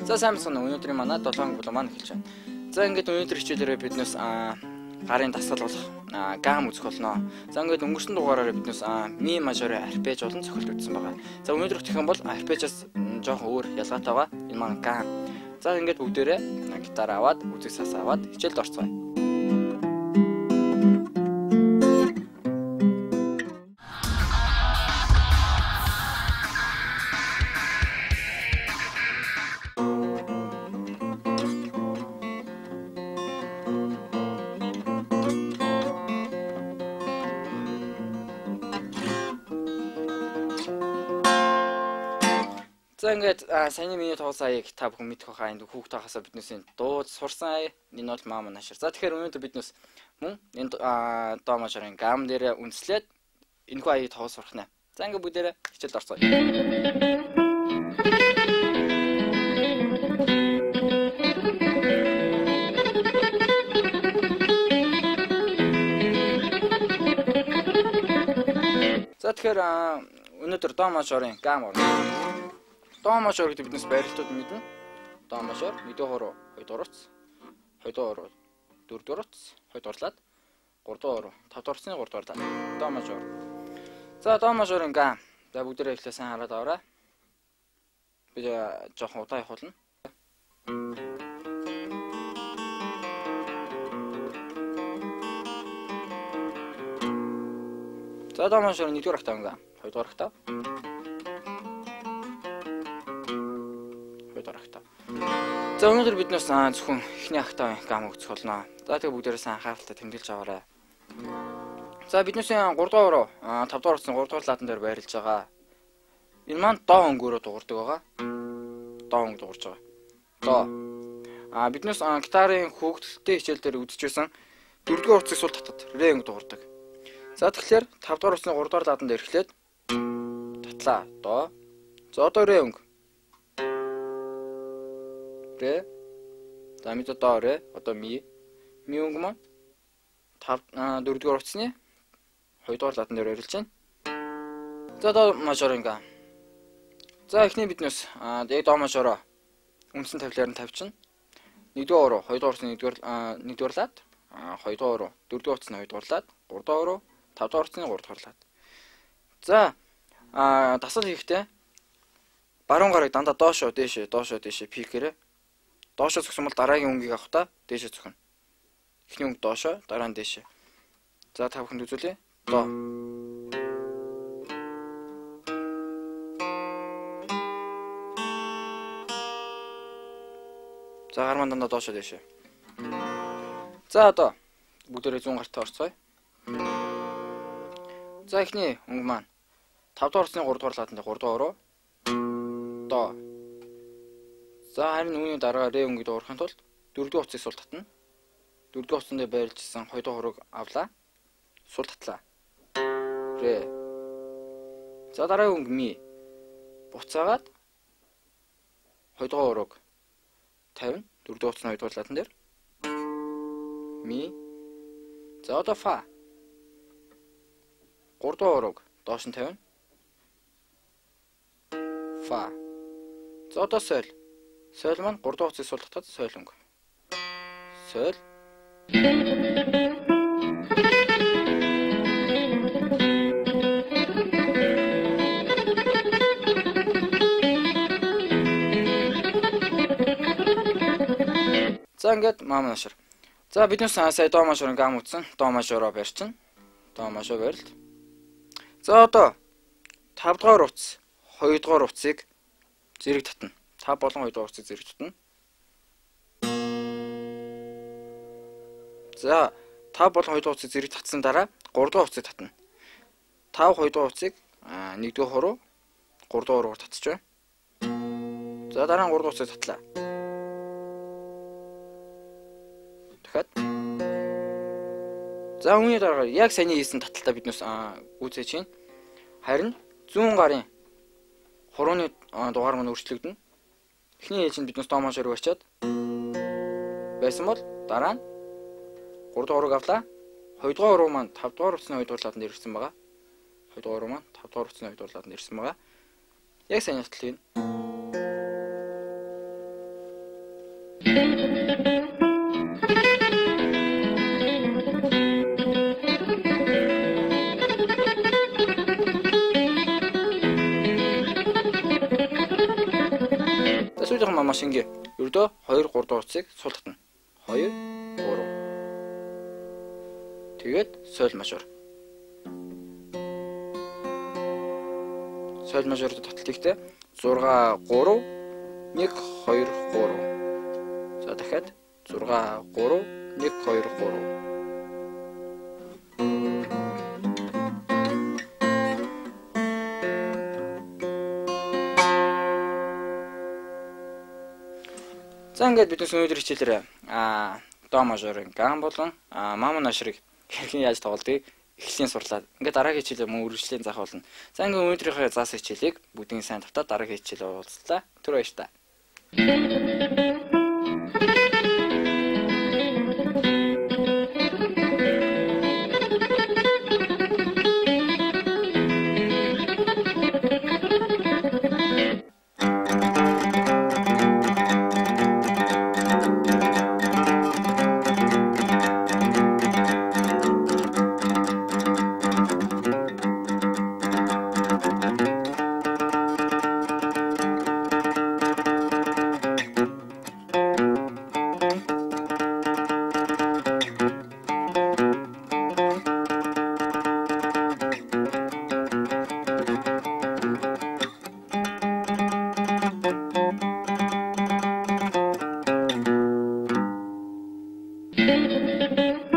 За сайн байна уу? Өнөөдрийн манай 7 бүлэг маань эхэлж байна. За ингээд өнөөдөр хичээлээрээ биднээс гарын дасгал болох гам үзэх болно. За ингээд өнгөрсөн дугаараараа биднээс ми мажорын арпеж болон цохилт үзсэн байгаа. За өнөөдөр гэх юм бол арпежаас жоохон өөр ялгаатай байгаа. Энэ маань гам. За ингээд бүгдээрээ гитар аваад, үзэг сас аваад хичээлд орцгоё. За ингээд саяны миний тоглосон аяыг та бүхэн мэдэх байхаа энд хүүхд байхасаа биднээс дууд сурсан ая. Энэ бол маа манашир. За тэгэхээр өнөөдөр биднээс мөн энэ до мажорын гам дээр үндэслээд энэхүү аяыг тоглож сурах нэ. За ингээд бүгдээрээ хичээлд орцгоё. За тэгэхээр өнөөдөр до мажорын гам орно. До мажор гэдэг биднээс барилтууд мэднэ. До мажор 1-р хуруу 2-р утас, 2-р хуруу 4-р утас, 2-р лад, 3-р хуруу 5-р утасны 3-р лад. До мажор. За до мажорын гам. За бүгдээрээ эхлээ сайн хараад аваарай. Би жоохон удаа явуулна. За до мажор 1-р октав гам, 2-р октав. За өнөөдөр биднээс зөвхөн эхний октавын гам үзэх болно. За тэгээ бүгдээрээ сайн анхааралтай тэмдэглэж аваарай. За биднээс 3 дугаар хуруу 5 дугаар утасны 3 дугаар ладан дээр байрлаж байгаа. Энэ маань до өнгөөрөө дуурдаг байгаа. До өнгө дуурж байгаа. До. Биднээс гитарын хөөгдөлтийн хичээл дээр үзчихсэн 4 дугаар утсыг сул татад ре өнгө дуурдаг. За тэгэхээр 5 дугаар утасны 3 дугаар ладан дээр эхлээд татлаа. До. За одоо ре өнгө. Ре. За мэдээ до ре. Одоо ми. Ми өнгө маань 5 4-р утасны 2-р ладан дээр барилж байна. За до мажорын гам. За эхний биднээс яг до мажороо үндсэн тавилаар нь тавьчихна. 1-р хуруу 2-р утасны 1-р лад, 2-р хуруу 4-р утасны 2-р лад, 3-р хуруу 5-р утасны 3-р лад. За дасгал хийхдээ баруун гарыг дандаа доошоо дээшээ пикээрээ доошоо зөксөн бол дараагийн өнгийг авах та дээшээ зөхнө. Эхний өнгө доошоо, дараа нь дээшээ. За та бүхэнд үзүүлье. До. За гар маань дандаа доошоо дээшээ. За одоо бүгдээрээ зүүн гартаа орцгоё. За эхний өнгө маань 5 дугаар утасны 3 дугаар ладан дээр 3 дугаар хуруу до. За харин үүний дараа ре өнгөд дуурахын тулд 4 дугаар утсыг сул татна. 4 дугаар утсан дээр байрлажсэн 2 дугаар хурууг авлаа. Сул татлаа. Ре. За дараагийн өнгө ми. Буцаагаад 2 дугаар хурууг тавина. 4 дугаар утасны 2 дугаар ладан дээр. Ми. За одоо фа. 3 дугаар хурууг доош нь тавина. Фа. За одоо соль. Соль маань 3 дугаар утсыг сул татаад соль өнгө. Соль. За ингээд маа манашир. За биднээс сая до мажорын гам үзсэн. До мажороо барьчихна. До мажор барилт. За одоо 5 дугаар утас, 2 дугаар утсыг зэрэг татна. 5 болон 2 дугаар утсыг зэрэг татна. За 5 болон 2 дугаар утсыг зэрэг татсан дараа 3 дугаар утсыг татна. 5 2 дугаар утсыг 1 дугаар хуруу 3 дугаар хуруугаар татчих байна. За дараа нь 3 дугаар утсыг татлаа. Дахиад. За үүний дараа яг саяны хийсэн таталтаа биднээс гүйцээж чинь. Харин зүүн гарын хурууны дугаар маань өөрчлөгдөнө. Эхний ээлжинд биднээс до мажорыг барьчаад байсан бол дараа нь 3 дугаар хурууг авлаа. 2 дугаар хуруу маань 5 дугаар утасны 2 дугаар ладан дээр ирсэн байгаа. 2 дугаар хуруу маань 5 дугаар утасны 2 дугаар ладан дээр ирсэн байгаа. Яг сайн татал хийнэ. За сүүлийнх нь маш энгийн. Ердөө 2 3 дугаар утсыг сул татна. 2 3. Тэгээд соль мажор. Соль мажорд таталт хийхдээ 6 3 1 2 3. За дахиад 6 3 1 2 3. За ингээд бид өнөөдөр хичээлээр до мажорын гам болон ма минорыг хэрхэн яаж тоглодгийг эхлэлийн сурлаа. Ингээд дараагийн хичээлээр мөн үргэлжлэн заах болно. За ингээд өнөөдрийнхөө заасан хичээлийг бүгдийн сайн тавтаад дараагийн хичээлээр уулзлаа. Түр баярлалаа. Thank you.